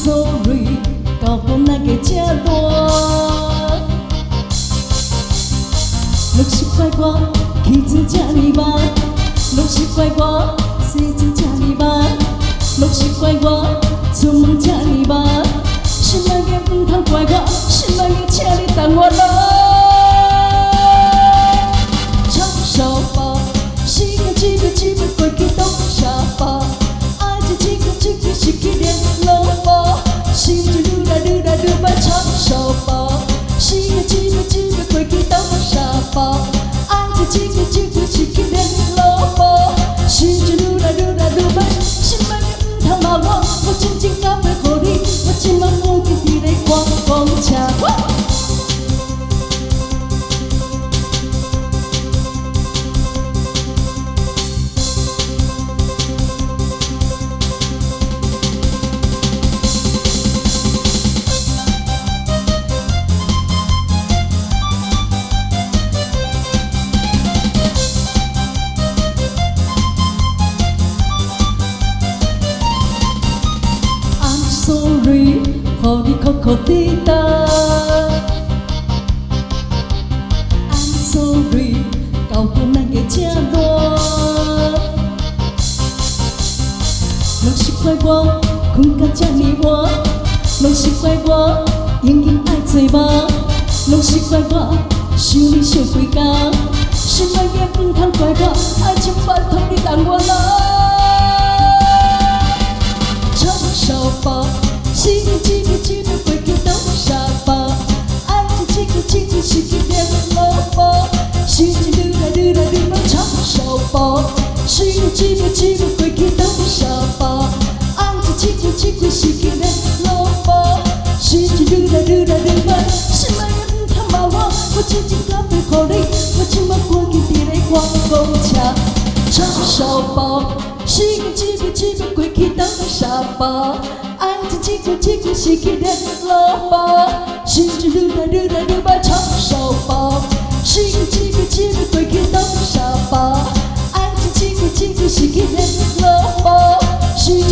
Sorry，到阮那个这热，攏是怪我起床這呢晚，攏是怪我洗衫這呢慢，攏是怪我出門這呢晚，心內嘅毋通怪我，心內嘅請你等我來。插燒包，時間一秒一秒過去當沙包，愛情一句一句失去聯絡簿，心情愈來愈來愈歹插燒包，時間一秒一秒過去當沙包，愛情一句一句失去聯絡簿，心情愈來愈來愈歹，心內嘅毋通罵我，我真情交袂予你，我這馬趕緊佇咧趕公車。I'm sorry，予你苦苦等待。I'm sorry，搞到咱个這熱，攏是怪我睏到這呢晚，攏是怪我永遠愛做夢，攏是怪我想你想規工，心內的毋通怪我，愛情拜託你等我來。插燒包，時間一秒一秒過去當沙包，愛情一句一句失去聯絡簿，心情愈來愈來愈歹插燒包，時間一秒一秒過去當沙包，愛情一句一句失去聯絡簿，心情愈來愈來愈歹，心內的毋通罵我，我真情交袂予你，我這馬趕緊佇咧趕公車。插燒包，時間一秒一秒過去當沙包，愛情一句一句失去聯絡簿，心情愈來愈來愈歹插燒包，時間一秒一秒過去當沙包，愛情一句一句失去聯絡簿，心情